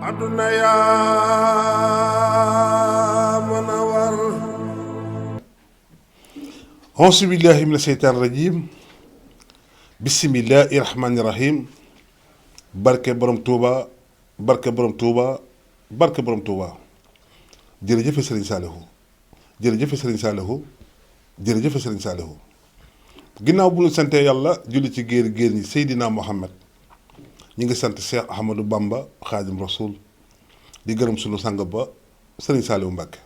aduna yaa mën a war. auzu billahi mina seytaani rajim. bismillahi rahmaani rahim. barke borom Touba barke borom Touba barke borom Touba. jërëjëf Serigne Saliou jërëjëf Serigne Saliou jërëjëf Serigne Saliou. ginnaaw bu ñu santee yàlla julli ci géer ñi Seydina Mohamed ñi ngi sant Cheikh Ahmadou Bamba Xaadim Rasoul di gërëm sunu sang ba Serigne Saliou Mbacké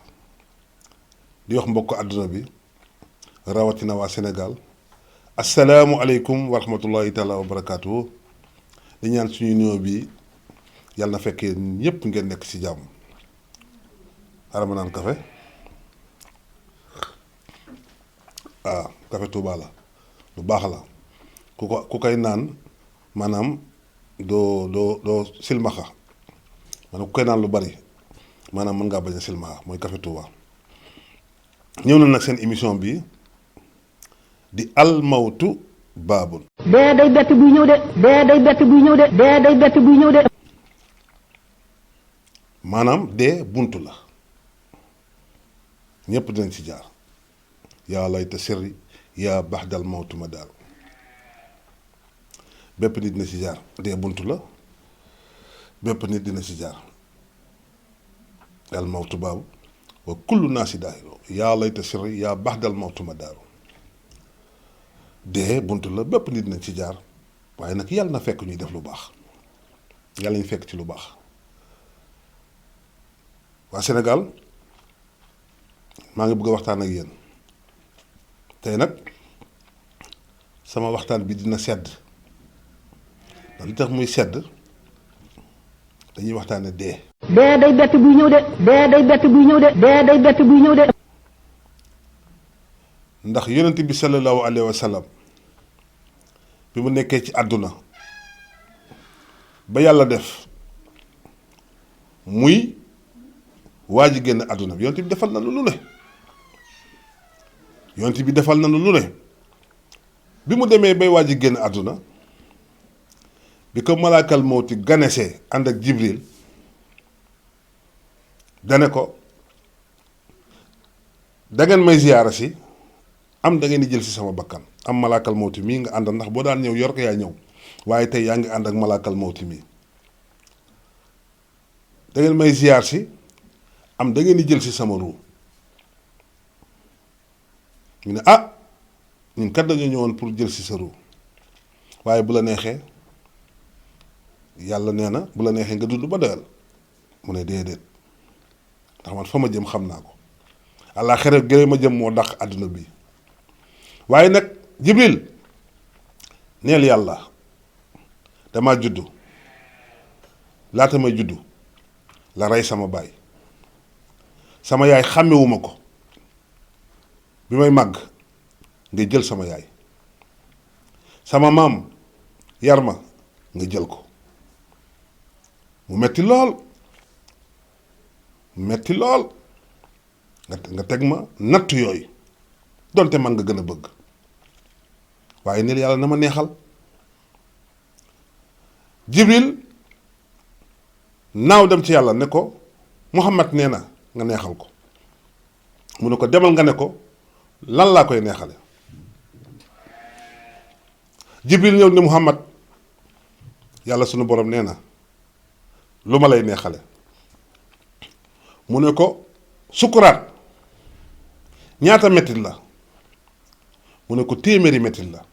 di wax mbokk àdduna bi rawatina waa Sénégal asalaamualeykum wa rahmatullahi taala wa barakaatu. di ñaan suñu nuyoo bi yàlla na fekkee ñépp ngeen nekk ci jàmm. arama naan café café Touba la lu baax la ku koy naan maanaam doo silmaxa maanaam ku koy naan lu bari maanaam mën ngaa bañ a silmaxa mooy café Touba. ñëw na nag seen émission bi di almawtu baabun. dee day bett buy ñëw de. dee day bett buy ñëw de. dee day bett buy ñëw de. maanaam dee buntu la ñëpp dinañ ci jaar yaa layta sirri yaa baxdal mawtu ma daal bépp nit dina ci jaar dee buntu la bépp nit dina ci jaar al mawtu baabu wa kullu naasi daaxiloo yaa layta sirri yaa baxdal mawtu ma daaru. dee buntu la bépp nit dina ci jaar waaye nag yàlla na fekk ñuy def lu baax yàlla ñu fekk ci lu baax. waa Sénégal maa ngi bëgg a waxtaan ak yéen tey nag sama waxtaan bi dina sedd ndax li tax muy sedd dañuy waxtaane dee. dee day bett buy ñëw de. dee day bett buy ñëw de. dee day bett buy ñëw de. ndax yonent bi sallallahu alayhi wa sallam bi mu nekkee ci àdduna ba yàlla def muy waa ji génn àdduna bi yonent bi defal na lu ne yonent bi defal na lu ne bi mu demee bay waa ji génn àdduna bi ko malaakal mawti ganesee ànd ak Jibril dane ko dangeen may ziyaara si am da ngeen di jël si sama bakkan am malaakal mawti mii nga àndal ndax boo daan ñëw yor ko yaa ñëw waaye tey yaa ngi ànd ak malaakal mawti mii da ngeen may ziyaar si am da ngeen di jël si sama ruu ñu ne ñun kat dañoo ñëwoon pour jël si sa ruu waaye bu la neexee yàlla nee na bu la neexee nga dund ba doyal mu ne déedéet ndax man fa ma jëm xam naa ko àllaaxira gële ma jëm moo dàq àdduna bi waaye nag Jibril neel yàlla dama juddu laata may juddu la rey sama baay sama yaay xàmmewuma ko bi may màgg nga jël sama yaay sama maam yar ma nga jël ko mu metti lool nga teg ma natt yooyu donte man nga gën a bëgg waaye neel yàlla na ma neexal Jibril naaw dem ci yàlla ne ko Muhammad nee na nga neexal ko mu ne ko demal nga ne ko lan laa koy neexale Jibril ñëw ne Muhammad yàlla sunu borom nee na lu ma lay neexale mu ne ko sukuraat ñaata mettit la mu ne ko téeméeri mettit la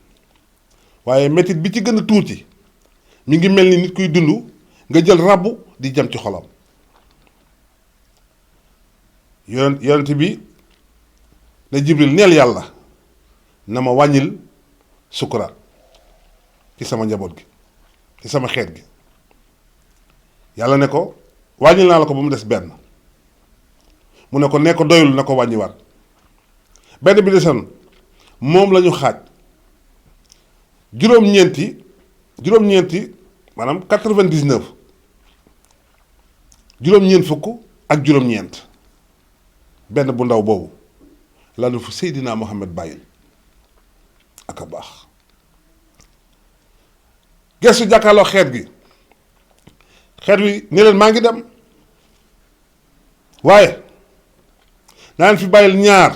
waaye mettit bi ci gën a tuuti mi ngi mel ni nit kuy dund nga jël rabbu di jam ci xolam yonent bi ne Jibril neel yàlla na ma wàññil sukuraat ci sama njaboot gi ci sama xeet gi yàlla ne ko wàññil naa la ko ba mu des benn mu ne ko ne ko doyul na ko wàññiwaat benn bi desoon moom la ñu xaaj juróom-ñeenti maanaam 99 juróom-ñeent fukk ak juróom-ñeent benn bu ndaw boobu la nu fu Seydina Mohamed bàyyil ak a baax gestu jàkkaarloo xeet gi xeet wi ne leen maa ngi dem waaye naa leen fi bàyyil ñaar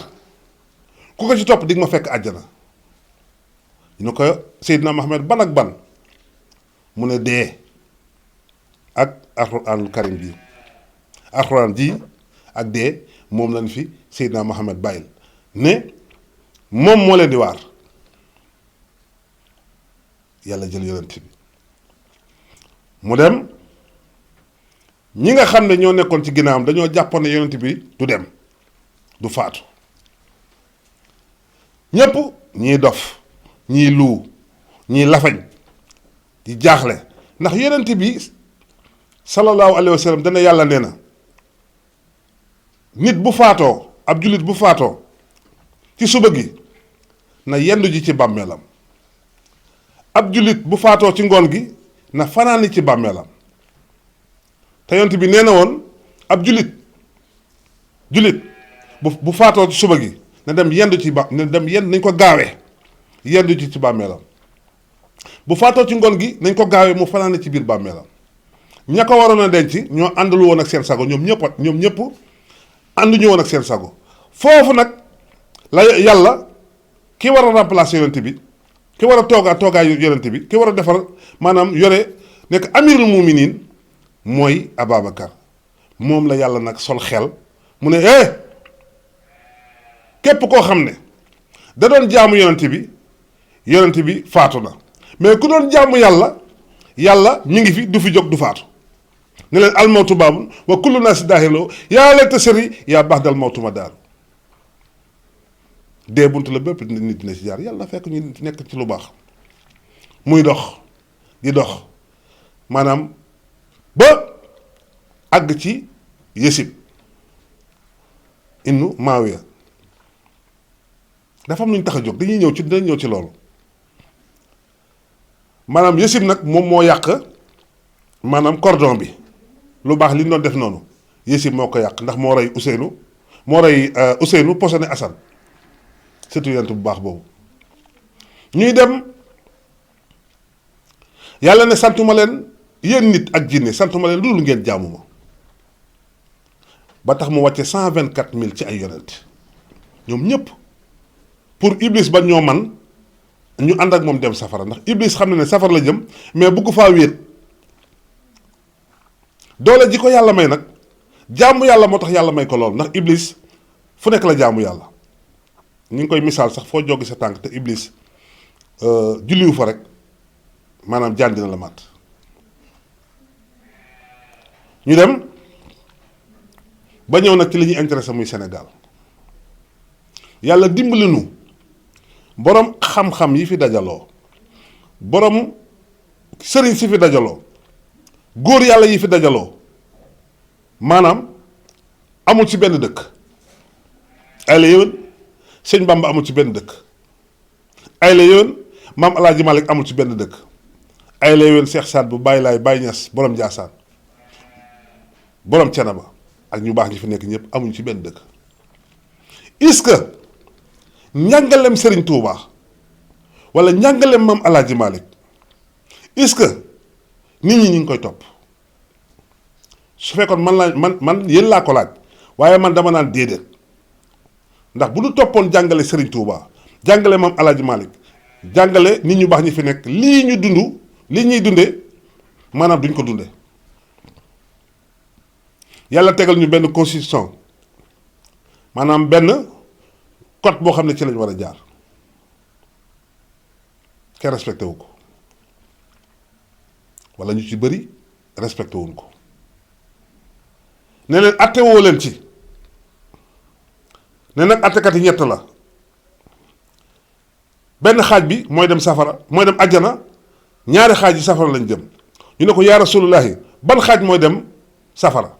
ku ko ci topp di nga ma fekk àjjana ñu ne ko Seydina Muhammad ban ak ban mu ne dee ak alxuraanul karim bi alxuraan ji ak dee moom lañ fi Seydina Muhammad bàyyil ne moom moo leen di waar yàlla jël yonent bi mu dem ñi nga xam ne ñoo nekkoon ci ginnaawam dañoo jàppoon ne yonent bi du dem du faatu ñépp ñii dof ñii luu ñii lafañ di jaaxle ndax yonent bi sallallahu alayhi wa sallam dana yàlla nee na nit bu faatoo ab jullit bu faatoo ci suba gi na yendu ji ci bàmmeelam ab jullit bu faatoo ci ngoon gi na fanaani ci bàmmeelam te yonent bi nee na woon ab jullit bu faatoo ci suba gi na dem yendu ci na dem yendu nañ ko gaawee yendu ci bàmmeelam bu faatoo ci ngoon gi nañ ko gaawee mu fanaani ci biir bàmmeelam ña ko waroon a denc ñoo àndul woon ak seen sago ñoom ñëpp ànduñu woon ak seen sago foofu nag la yàlla ki war a remplacer yonent bi ki war a toogaay yonent bi ki war a defar maanaam yore nekk amirul muminin mooy Ababacar moom la yàlla nag sol xel mu ne képp koo xam ne da doon jaamu yonent bi faatu na mais ku doon jaamu yàlla mi ngi fi du fi jóg du faatu ne leen almawtu baabun wa kullu naasi daahiloo yaa layta sëri yaa baax dal mawtu ma daaru dee bunt la bépp nit dina ci jaar yàlla fekk ñu nekk ci lu baax muy dox di dox maanaam ba àgg ci Yesib innu Maawiya dafa am lu ñu tax a jóg dinañ ñëw ci loolu maanaam Yesib nag moom moo yàq maanaam cordon bi lu baax li ñu doon def noonu Yesib moo ko yàq ndax moo rey Ousseynou posone Assane surtout yonent bu baax boobu ñuy dem yàlla ne santuma leen yéen nit ak jinne santuma leen loolu ngeen jaamu ma ba tax mu wàcce 124 000 ci ay yonent ñoom ñëpp pour Iblis ba ñoo man ñu ànd ak moom dem safara ndax Iblis xam na ne safara la jëm mais bugg faa wéet doole ji ko yàlla may nag jaamu yàlla moo tax yàlla may ko lool ndax Iblis fu nekk la jaamu yàlla ñu ngi koy misaal sax foo joggi sa tànk te Iblis julliwu fa rek maanaam jaan dina la mat ñu dem ba ñëw nag ci li ñuy intéressé muy Sénégal yàlla dimbali nu borom xam-xam yi fi dajaloo borom sëriñ si fi dajaloo góor yàlla yi fi dajaloo maanaam amul ci benn dëkk ay la yéwén sëñ Bamba amul ci benn dëkk ay la yéwén maam Alaaji Malik amul ci benn dëkk ay la yéwén Seex Saad bu Baay Laay Baay Ñas borom Njaasaan borom Cenaba ak ñu baax ñi fi nekk ñëpp amuñ ci benn dëkk est-ce que njàngalem Serigne Touba wala njàngalem maam Alaaji Malik est-ce que nit ñi ñu ngi koy topp su fekkoon man yéen laa ko laaj waaye man dama naan déedéet ndax bu ñu toppoon jàngale Serigne Touba jàngale maam Alaaji Malik jàngale nit ñu baax ñi fi nekk lii ñu dund lii ñuy dunde maanaam duñ ko dunde yàlla tegal ñu benn constitution maanaam benn code boo xam ne ci lañ war a jaar kenn respecté wu ko wala ñu ci bëri respecté wuñ ko ne leen atte woo leen ci ne nag attekat yi ñett la benn xaaj bi mooy dem safara mooy dem ajjana ñaari xaaj yi safara lañ jëm ñu ne ko yaa rasulullahi ban xaaj mooy dem safara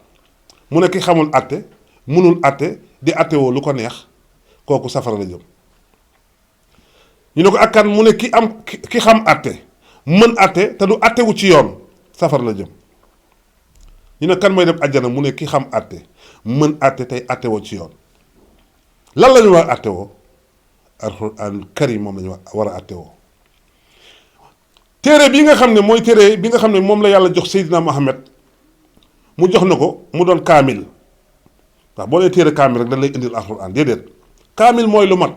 mu ne ki xamul atte munul atte di atte woo lu ko neex kooku safara la jëm ñu ne ko ak kan mu ne ki xam atte mën atte te du atte wu ci yoon safara la jëm ñu ne kan mooy dem ajjana mu ne ki xam atte mën atte tey atte woo ci yoon lan la ñu war a atte woo alxuraan karim moom la ñu war a atte woo téere bi nga xam ne mooy téere bi nga xam ne moom la yàlla jox Seydina Mohamed mu jox na ko mu doon kaamil ndax boo dee téere kaamil rek dañ lay indil alxuraan déedéet kaamil mooy lu mat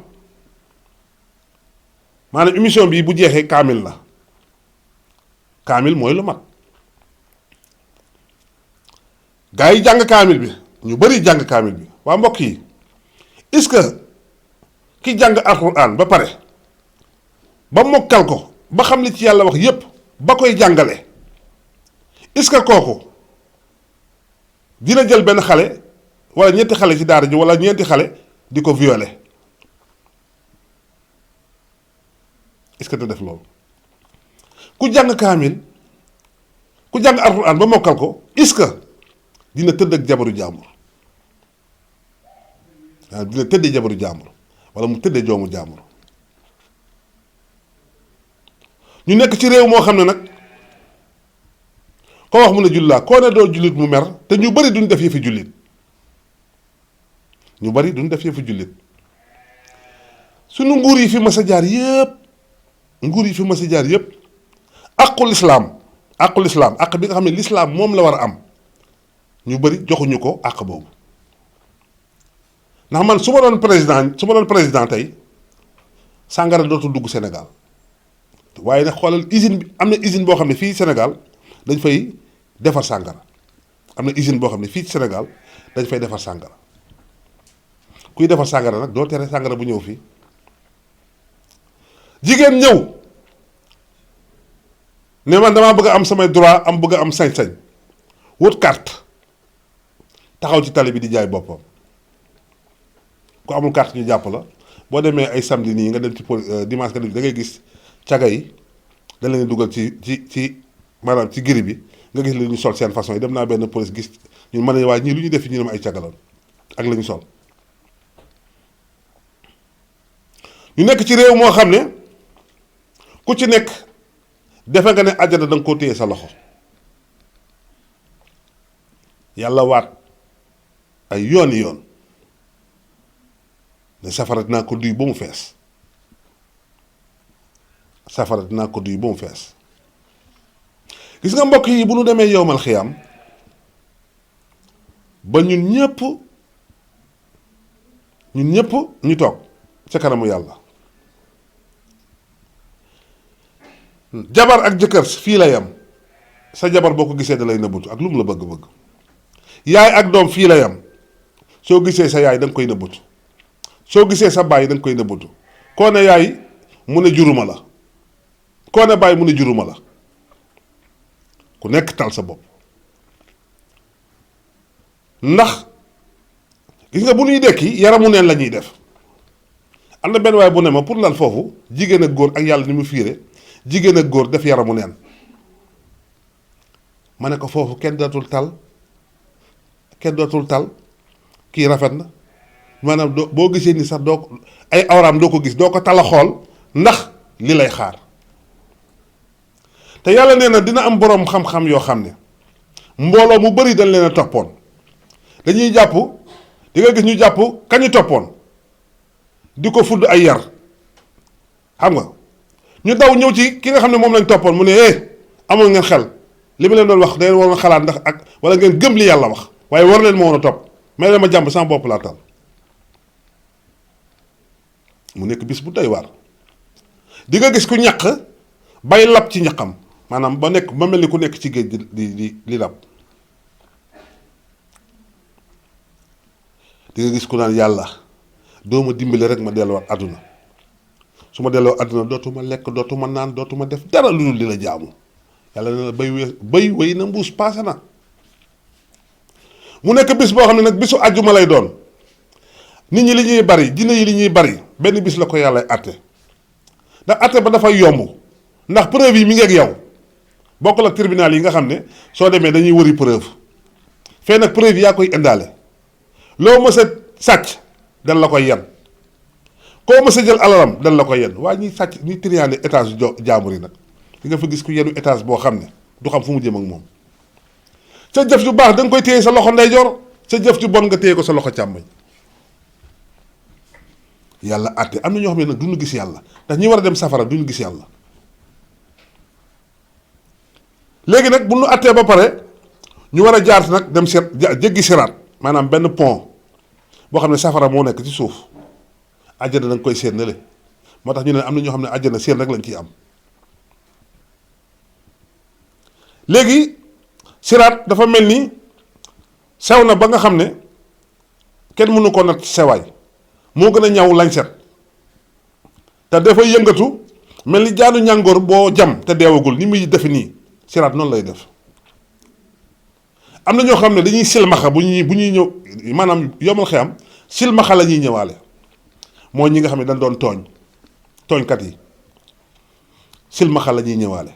maanaam émission bi bu jeexee kaamil la kaamil mooy lu mat gaa yi jàng kaamil bi ñu bari jàng kaamil bi waa mbokk yi est-ce que ki jàng alxuraan ba pare ba mokkal ko ba xam li ci yàlla wax yépp ba koy jàngale est-ce que kooku dina jël benn xale wala ñetti xale ci daara ji wala ñeenti xale di ko violer est-ce que te def loolu ku jàng kaamil ku jàng alxuraan ba mokkal ko est-ce que dina tëdd ak jabaru jàmbur waaw dina tëddee jabaru jàmbur wala mu tëddee joomu jàmbur ñu nekk ci réew moo xam ne nag koo wax mu ne jullaa koo ne doo jullit mu mer te ñu bari duñ def yëfi jullit ñu bari duñ def yëfi jullit sunu nguur yi fi mas a jaar yépp nguur yi fi mas a jaar yépp aqul islaam àq bi nga xam ne lislaam moom la war a am ñu bari joxuñu ko àq boobu ndax man su ma doon président tey sàngara dootul dugg Sénégal waaye nag xoolal usine bi am na usine boo xam ne fii Sénégal dañ fay defar sàngara am na usine boo xam ne fii ci Sénégal dañ fay defar sàngara kuy defar sàngara nag doo tere sàngara bu ñëw fii jigéen ñëw ne man damaa bëgg a am samay droit am bëgg a am sañ-sañ wut carte taxaw ci tali bi di jaay boppam ku amul carte ñu jàpp la boo demee ay samedi nii nga dem ci dimanche nga dem da ngay gis caga yi da leen dugal ci maanaam ci giri bi nga gis li ñu sol seen façon yi dem naa benn police gis ñu mën a waaye ñii lu ñu def fi ñu ne ma ay cagaloon ak la ñu sol ñu nekk ci réew moo xam ne ku ci nekk defe nga ne àjjana da nga koo téye sa loxo yàlla waat ay yooni yoon ne safara dinaa ko duy ba mu fees safara dinaa ko duy ba mu fees gis nga mbokk yi bu nu demee yowmal xiyaam ba ñun ñëpp ñu toog ca kanamu yàlla jabar ak jëkkër fii la yam sa jabar boo ko gisee da lay nëbbutu ak lu mu la bëgg-bëgg yaay ak doom fii la yam soo gisee sa yaay da nga koy nëbbutu soo gisee sa baay da nga koy nëbbutu koo ne yaay mu ne juruma la koo ne baay mu ne juruma la ku nekk tal sa bopp ndax gis nga bu ñuy dekki yaramu neen la ñuy def am na benn waay bu ne ma pour lan foofu jigéen ak góor ak yàlla ni mu fiire jigéen ak góor def yaramu neen ma ne ko foofu kenn dootul tal kii rafet na maanaam boo gisee ni sax doo ko ay awraam doo ko gis doo ko tala xool ndax li lay xaar te yàlla nee na dina am boroom xam-xam yoo xam ne mbooloo mu bari dañ leen a toppoon dañuy jàpp di nga gis ñu jàpp kañu toppoon di ko fudd ay yar xam nga ñu daw ñëw ci ki nga xam ne moom lañ toppoon mu ne amoon ngeen xel li ma leen doon wax da ngeen waroon xalaat ndax ak wala ngeen gëm li yàlla wax waaye war leen ma woon a topp may leen ma jàmb sama bopp laa tal mu nekk bis bu doy waar di nga gis ku ñaq bay lab ci ñaqam maanaam ba mel ni ku nekk ci géej di lab di nga gis ku naan yàlla doo ma dimbali rek ma delluwaat àdduna su ma delloo àdduna dootuma lekk dootuma naan dootuma def dara lu dul di la jaamu yàlla ne la bay wéy na mbuus paase na mu nekk bis boo xam ne nag bisu àjjuma lay doon nit ñi li ñuy bari jinne yi li ñuy bari benn bis la ko yàlla àtte ndax àtte ba dafay yomb ndax preuve yi mi ngi ak yow bokkul ak tribunal yi nga xam ne soo demee dañuy wëri preuve fee nag preuve yaa koy indaale loo mës a sàcc dan la koy yen koo mës a jël alalam dan la koy yen waaye ñuy sàcc ñuy triande étage jaambur yi nag di nga fa gis ku yenu étage boo xam ne du xam fu mu jëm ak moom sa jëf ju baax da nga koy téye sa loxo ndeyjoor sa jëf ju bon nga téye ko sa loxo càmmoñ yàlla àtte am na ñoo xam ne nag duñu gis yàlla ndax ñi war a dem safara duñu gis yàlla léegi nag bu ñu àttee ba pare ñu war a jaar nag dem jéggi siraat maanaam benn pont boo xam ne safara moo nekk ci suuf àjjana da nga koy séen nale moo tax ñu ne am na ñoo xam ne àjjana séen rek lañ ciy am. léegi siraat dafa mel ni sew na ba nga xam ne kenn mënu ko nat sewaay moo gën a ñaw lañset te dafay yëngatu mel ni jaanu ñàngoor boo jam te deewagul ni muy defe nii siraat noonu lay def. am na ñoo xam ne dañuy silmaxa bu ñuy ñëw maanaam yomal xeyam silmaxa la ñuy ñëwaale mooy ñi nga xam ne dañ doon tooñkat yi silmaxa la ñuy ñëwaale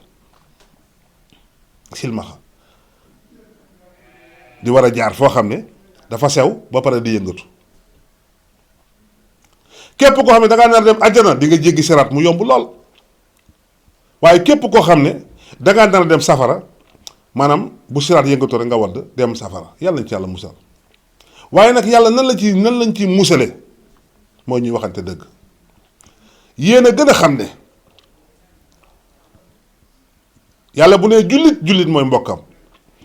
silmaxa di war a jaar foo xam ne dafa sew ba pare di yëngatu képp koo xam ne da ngaa nar dem àjjana di nga jéggi siraat mu yomb lool waaye képp koo xam ne da ngaa nar dem safara maanaam bu siraat yëngatu rek nga wadd dem safara yàlla nañ ci yàlla musal waaye nag yàlla nan lañ ci musale mooy ñuy waxante dëgg yéen a gën a xam ne yàlla bu nee jullit mooy mbokkam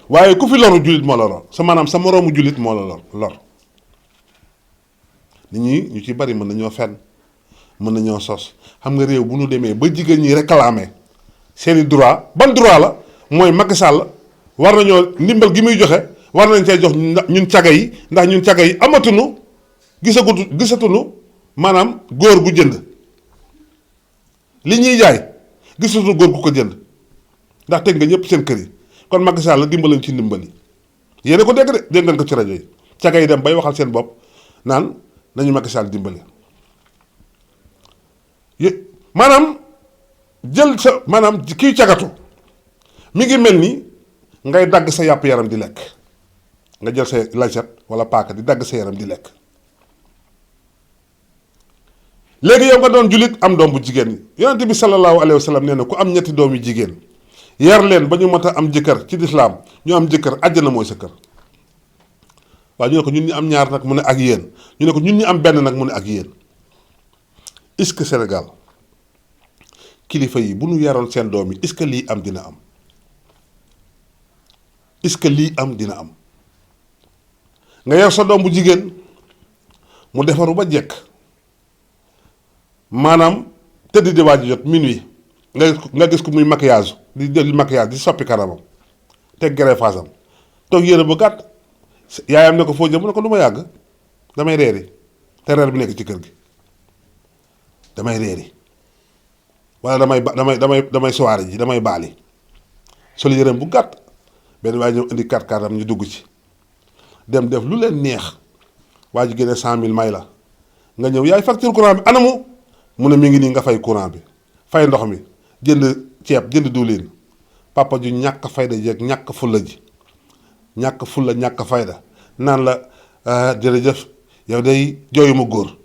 waaye ku fi loru jullit moo la lor sa maanaam sa moroomu jullit moo la lor nit ñi ñu ci bari mën nañoo fenn mën nañoo sos xam nga réew bu ñu demee ba jigéen ñi réclamer seeni droit ban droit la mooy Macky Sall war nañoo ndimbal gi muy joxe war nañ cee jox ñun caga yi ndax ñun caga yi amatunu gisatunu maanaam góor gu jënd li ñuy jaay gisatunu góor gu ko jënd ndax teg nga ñëpp seen kër yi kon Macky Sall dimbalañ ci ndimbali yéen a ko dégg de dégg ngeen ko ci rajo yi caga yi dem bay waxal seen bopp naan nañu Macky Sall dimbali maanaam jël sa maanaam kii cagatu mi ngi mel ni ngay dagg sa yàpp yaram di lekk nga jël sa lancette wala paaka di dagg sa yaram di lekk léegi yow nga doon jullit am doom bu jigéen yi yonent bi sallallahu alayhi wa sallam nee na ku am ñetti doom yu jigéen yar leen ba ñu mat a am jëkkër ci lislaam ñu am jëkkër àjjana mooy sa kër waaw ñu ne ko ñun ñi am ñaar nag mu ne ak yéen ñu ne ko ñun ñi am benn nag mu ne ak yéen est-ce que Sénégal kilifa yi bu ñu yaroon seen doom yi est-ce que lii am dina am est-ce que lii am dina am nga yar sa doom bu jigéen mu defaru ba jekk maanaam tëdd di waaj jot minuit nga gis ko muy maquillage di jël maquillage di soppi kanamam teg greffage am toog yére bu gàtt yaayam ne ko foo jëm mu ne ko du ma yàgg damay reeri te reer bi nekk ci kër gi damay reeri wala damay soirée ji damay baali sol yéreem bu gàtt benn waaye ñëw indi 4x4 am ñu dugg ci dem def lu leen neex waa ji génne 100 000 may la nga ñëw yaay facture courant bi anamu mu ne mi ngi nii nga fay courant bi fay ndox mi jënd ceeb jënd diwlin papa ju ñàkk fayda jeeg ñàkk fulla ji ñàkk fulla ñàkk fayda naan la jërëjëf yow day jooyuma góor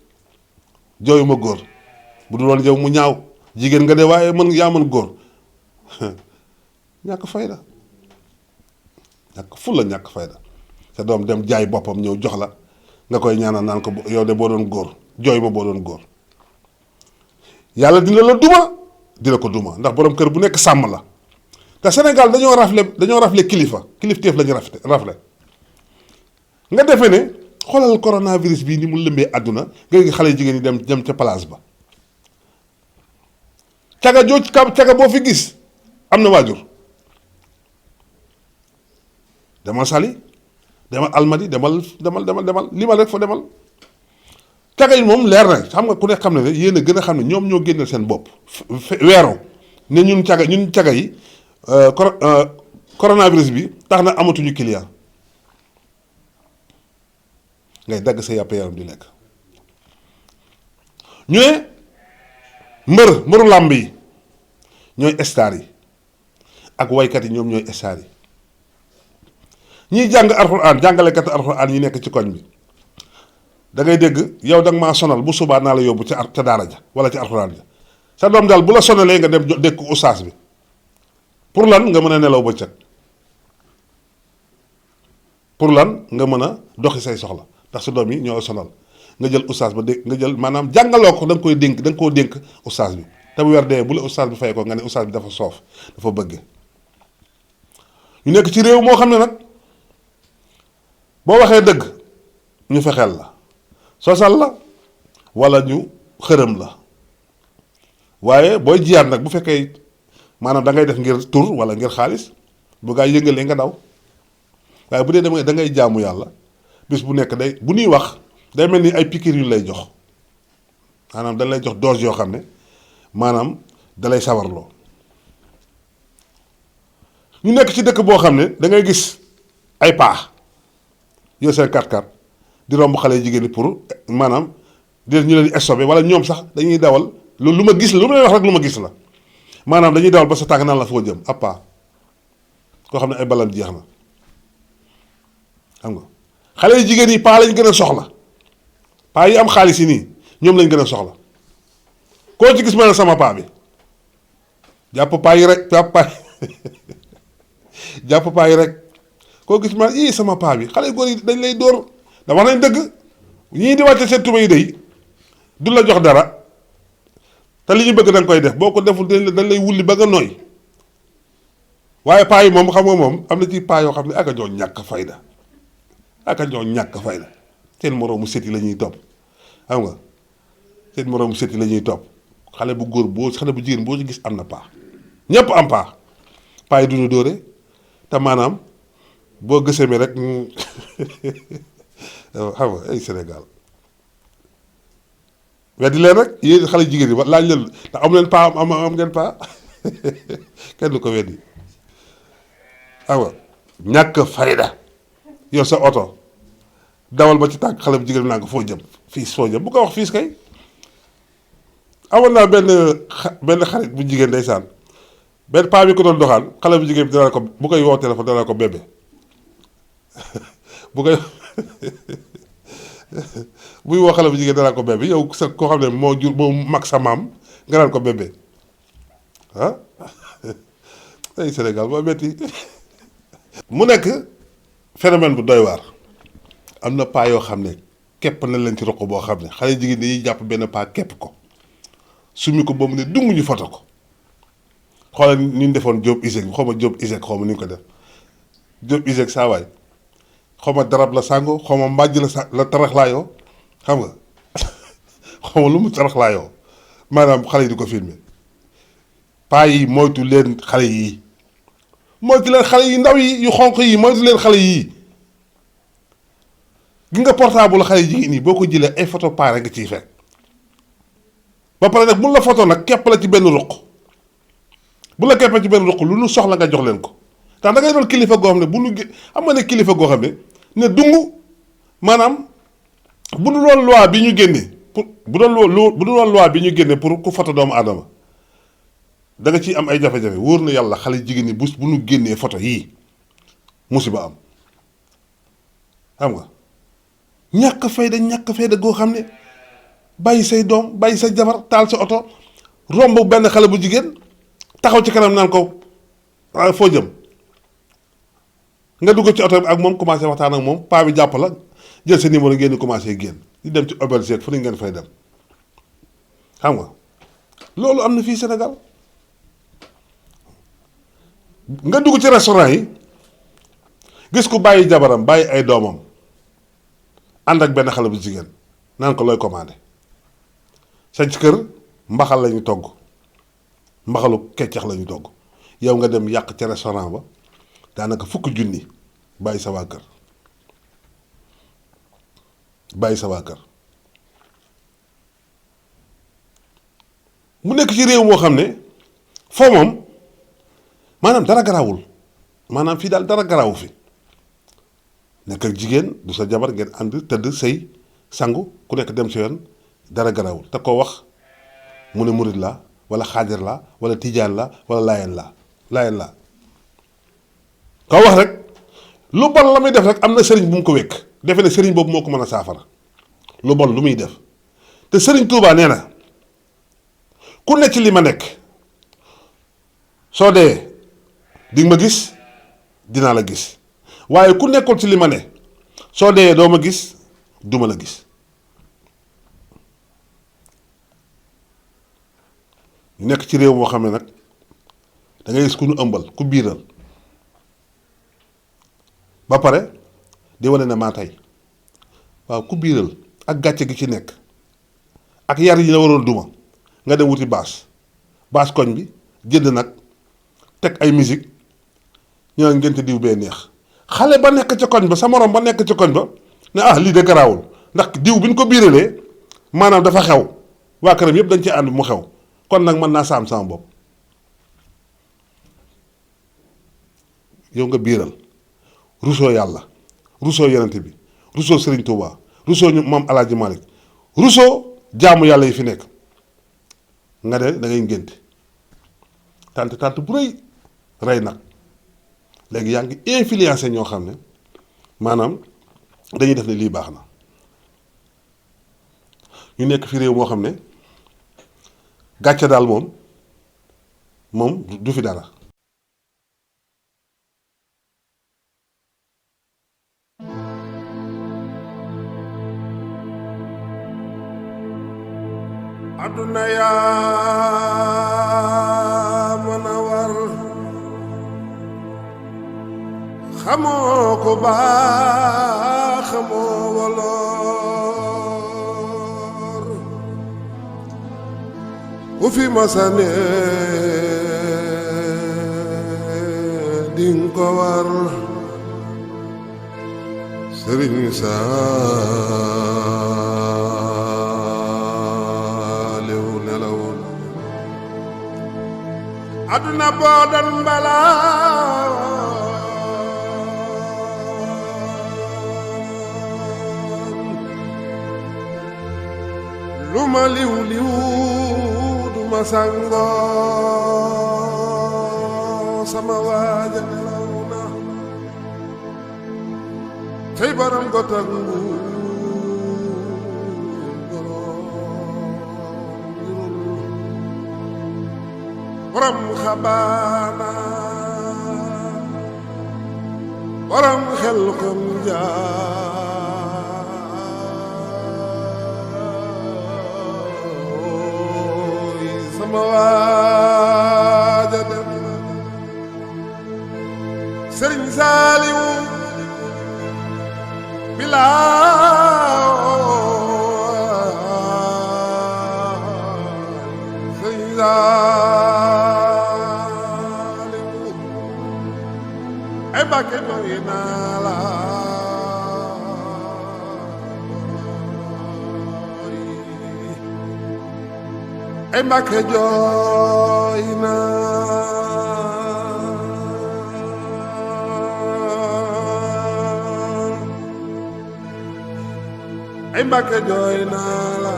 bu dul woon yow mu ñaaw jigéen nga de waaye yaa mën góor ñàkk fayda ñàkk fulla ñàkk fayda sa doom dem jaay boppam ñëw jox la nga koy ñaanal naan ko yow de boo doon góor jooy ma boo doon góor yàlla dina la dina ko duma ndax borom kër bu nekk sàmm la te Sénégal dañoo rafle kilifteef la ñu rafle nga defee ne xoolal coronavirus bii ni mu lëmbee àdduna nga ngi xale jigéen ñi dem ca place ba caga boo fi gis am na waajur demal Saly demal Almadi demal limal rek fa demal caga yi moom leer na xam nga ku nekk xam ne yéen a gën a xam ne ñoom ñoo génneel seen bopp weeroo ne ñun caga yi coronavirus bi tax na amatuñu client ngay dagg sa yàpp yaram di lekk ñu ne mbëru làmb yi ñooy star yi ak waykat yi ñoom ñooy star yi ñiy jàng alxuraan jàngalekat alxuraan yi nekk ci koñ bi da ngay dégg yow da nga maa sonal bu subaa naa la yóbbu ca daara ja wala ci alxuraan ja sa doom daal bu la sonalee nga dem dékk ustaas bi pour lan nga mën a nelaw bëccëg pour lan nga mën a doxi say soxla ndax sa doom yi ñoo sonal nga jël ustaas ba nga jël maanaam jàngaloo ko da nga koo dénk ustaas bi te bu weer dee bu la ustaas bi fay ko nga ne ustaas bi dafa soof dafa bëgg ñu nekk ci réew moo xam ne nag boo waxee dëgg ñu fexeel la sosal la wala ñu xërëm la waaye booy jiyaat nag bu fekkee maanaam da ngay def ngir tur wala ngir xaalis bu gaa yëngalee nga daw waaye bu dee da ngay jaamu yàlla bis bu nekk day bu ñuy wax day mel ni ay piqûre yu lay jox maanaam dañ lay jox dose yoo xam ne maanaam da lay sawarloo ñu nekk ci dëkk boo xam ne da ngay gis ay paax yow seen 4x4 di romb xale yu jigéen ñi pour maanaam di ñu leen di stopé wala ñoom sax dañuy dawal lu ma gis la lu ma leen wax rek lu ma gis la maanaam dañuy dawal ba sa tànk naan la foo jëm ab paax koo xam ne ay balam jeex na xam nga xale yu jigéen yi paa lañ gën a soxla paa yi am xaalis yi nii ñoom lañ gën a soxla koo ci gis ma ne sama paa bi jàpp paa yi rek jàpp paa yi rek koo gis ma ii sama paa bi xale yu góor yi dañ lay dóor da wax nañ dëgg ñii di wàcce seen tuba yi day du la jox dara te li ñu bëgg da nga koy def boo ko deful dañ lay wulli ba nga nooy waaye paa yi moom xam nga moom am na ci paa yoo xam ne aka ñoo ñàkk fayda aka ñoo ñàkk fayda seen moroomu sët yi la ñuy topp xam nga seen moroomu sët yi la ñuy topp xale bu góor xale bu jigéen boo ci gis am na paa ñëpp am paa yi duñu dóore te maanaam boo gësee mi rek xam nga ay Sénégal weddi leen rek yéen xale jigéen yi laaj leen ndax am leen paa am ngeen paa kenn du ko weddi xam nga ñàkk fayda yow sa oto dawal ba ci tànk xale bu jigéen bi naa ko foo jëm fiis foo jëm bu ko wax fiis kay amoon naa benn xarit bu jigéen ndeysaan benn paa bi ko doon doxaan xale bu jigéen bi dana ko bu koy woo téléphone dana ko bébé bu koy buy woo xale bu jigéen dana ko bébé yow sa koo xam ne moo jur moo mag sa maam nga naan ko bébé ah ay Sénégal moo metti mu nekk phénomène bu doy waar am na paa yoo xam ne képp na leen ci roq boo xam ne xale jigéen dañuy jàpp benn paa képp ko sumi ko ba mu ne dungu ñu foto ko xoolal ni ñu defoon Diop Iseg xaw ma Diop Iseg xaw ma ni ñu ko def Diop Iseg saa waay xaw ma darab la sàngo xaw ma mbàjj la taraxlaayoo xam nga xaw ma lu mu taraxlaayoo maanaam xale yi di ko filmer paa yi moytu leen xale yii moytu leen xale yi ndaw yi yu xonq yi moytu leen xale yii gi nga portable xale jigéen ñi boo ko jëlee ay photo paa rek nga ciy fekk ba pare nag bu la photo nag képp la ci benn ruq bu la keppee ci benn ruq lu nu soxla nga jox leen ko ndax da ngay doon kilifa goo xam ne bu nu xam nga ne kilifa goo xam ne dungu maanaam bu du doon loi bi ñu génne pour bu doon loi bi ñu génne pour ku photo doomu aadama da nga ciy am ay jafe-jafe wóor na yàlla xale jigéen ñi bu nu génnee photo yii musiba am xam nga ñàkk fayda goo xam ne bàyyi say doom bàyyi sa jabar taal sa oto romb benn xale bu jigéen taxaw ci kanam naan ko foo jëm nga dugg ci oto bi ak moom commencé waxtaan ak moom paa bi jàpp la jël sa numéro ngeen di commencé génn di dem ci auberge fu ne ngeen fay dem xam nga loolu am na fii Sénégal nga dugg ci restaurant yi gis ku bàyyi jabaram bàyyi ay doomam ànd ak benn xale bu jigéen naan ko looy commandé sa ci kër mbaxal lañu togg mbaxalu keccax lañu togg yow nga dem yàq ca restaurant ba daanaka fukki junni bàyyi sa waa kër mu nekk ci réew moo xam ne foo moom maanaam dara garaawul maanaam fii daal dara garaawu fi nekk ak jigéen du sa jabar ngeen ànd tëdd sëy sangu ku nekk dem si yoon dara garaawul te koo wax mu ne murid la wala xaadir la wala tijaan la wala laayeen la koo wax rek lu bon la muy def rek am na sëriñ bu mu ko wékk defe ne sëriñ boobu moo ko mën a saafara lu bon lu muy def te sëriñ Tuubaa nee na ku nekk ci li ma nekk soo dee di ma gis dinaa la gis waaye ku nekkul ci li ma ne soo dee doo ma gis duma la gis ñu nekk ci réew moo xam ne nag da ngay gis ku ñu ëmbal ku biiral ba pare di wane ne maa tey waaw ku biiral ak gàcce gi ci nekk ak yar yi la waroon duma nga dem wuti baas koñ bi jënd nag teg ay musique ñu naan ngénte diw bee neex xale ba nekk ca koñ ba sa morom ba nekk ca koñ ba ne lii de garaawul ndax diw bi ñu ko biiralee maanaam dafa xew waa këram yëpp dañ ci ànd mu xew kon nag mën naa saam sama bopp yow nga biiral rusoo yàlla rusoo yonent bi rusoo Serigne Touba rusoo ñu maam Alaaji Malick rusoo jaamu yàlla yi fi nekk nga de da ngay ngénte tant bu rey nag léegi yaa ngi influencé ñoo xam ne maanaam dañuy def ne lii baax na ñu nekk fi réew moo xam ne gàcce daal moom du fi dara. aduna yaa mën a war xamoo ko baax xamoo woloor ku fi masane ding ko war Sëriñ aduna boo doon mbalaa lu ma liw du ma sangoo sama waaja nelaw na tey baram gotak borom xabaana borom xel kom jaay sama waaja dem Sëriñ Saaliw bilaa Sëriñ ay Mbàkke doy naa la ay Mbàkke jooy naa ay Mbàkke jooy naa la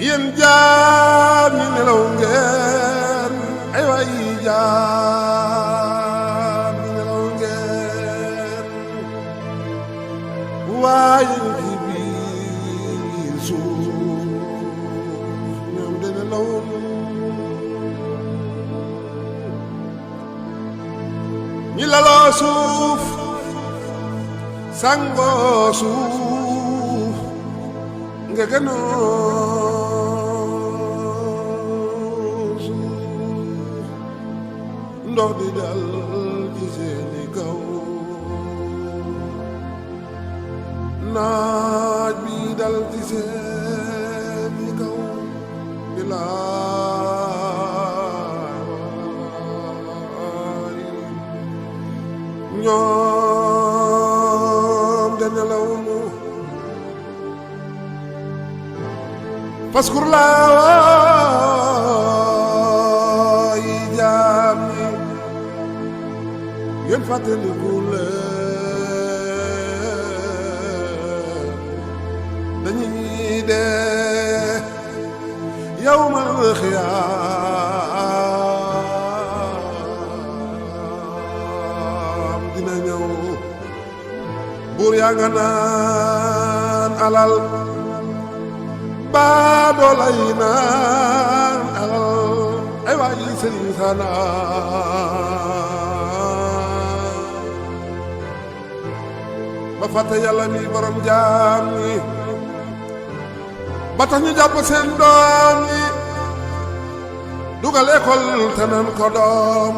yéen jaam ñi nelaw ngeen ay waay jaam ñi nelaw ngeen waaye ci biir suuf ñoom de nelaw ñi laloo suuf sangoo suuf nga gënoo ndox di dal ci seeni kaw naaj bi dal ci seeni kaw di laay ñoom de nelaw nu faskur laa yi jaam ñi yéen fàttaliku leen dañuy dee yawmal xiyaam dina ñëw buur yaa nga naan alal baa doolay naan alal ay waayi sëriñ sana ba fàtte yàlla mi borom jaam ñi ba tax ñu jàpp seen doom yi dugal école te nan ko doom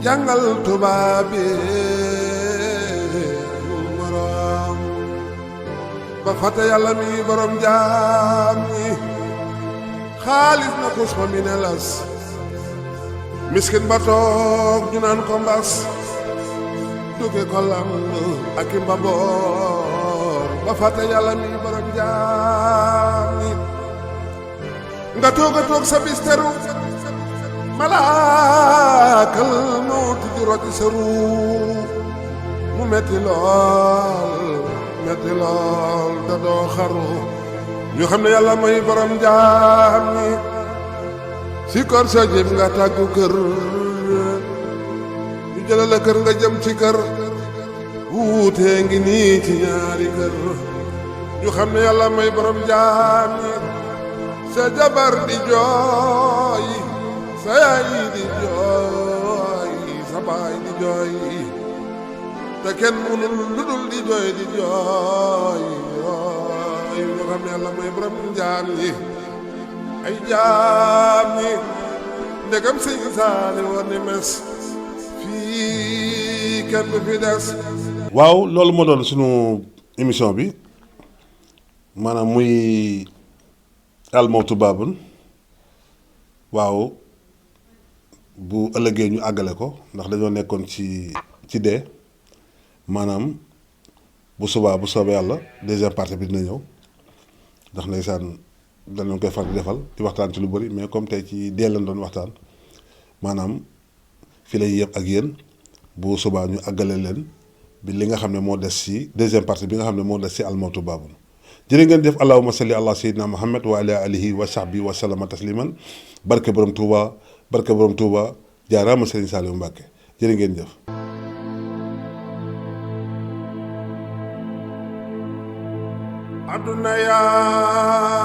jàngal tubaab bi borom ba fàtte yàlla mi borom jaam ñi xaalis na xus fa mi ne las miskin ba toog ñu naan ko mbas duge ko lamb ak i mbaboor ba fàtte yàlla mi borom jaam ñi nga toog a toog sa bisteru malaakal mawti di rocci sa ruu mu metti lool da doo xaru ñu xam ne yàlla mooy borom jaam ñi si kor sa jëm nga tàggu kër ñu jëla la kër nga jëm ci kër wuutee ngi nii ci ñaari kër ñu xam ne yàlla mooy borom jaam ñi sa jabar di jooy sa yaay di jooy sa baay di jooy te kenn mënul lu dul di jooy di jooy ñu xam ne yàlla mooy borom jaam ñi ay jaam ñi ndegam sëñ Saali woon ni mes fii kenn du fi des. waaw loolu moo doon sunu émission bi maanaam muy Al Mawtu Baabun waaw bu ëllëgee ñu àggale ko ndax dañoo nekkoon ci dee maanaam bu subaa bu soobee yàlla deuxième partie bi dina ñëw ndax ndeysaan dañu koy faral di defal di waxtaan ci lu bëri mais comme tey ci dee lañ doon waxtaan maanaam fi lay yëpp ak yéen bu subaa ñu àggale leen bi li nga xam ne moo des ci deuxième partie bi nga xam ne moo des ci Al Mawtu Baabun jërë ngeen def allahumma salli ala sayyidina muhammad wa ala alihi wa sahbihi wa sallama tasliman barke borom Touba jaaraama Serigne Saliou Mbacké jërë ngeen jëf. aduna yaa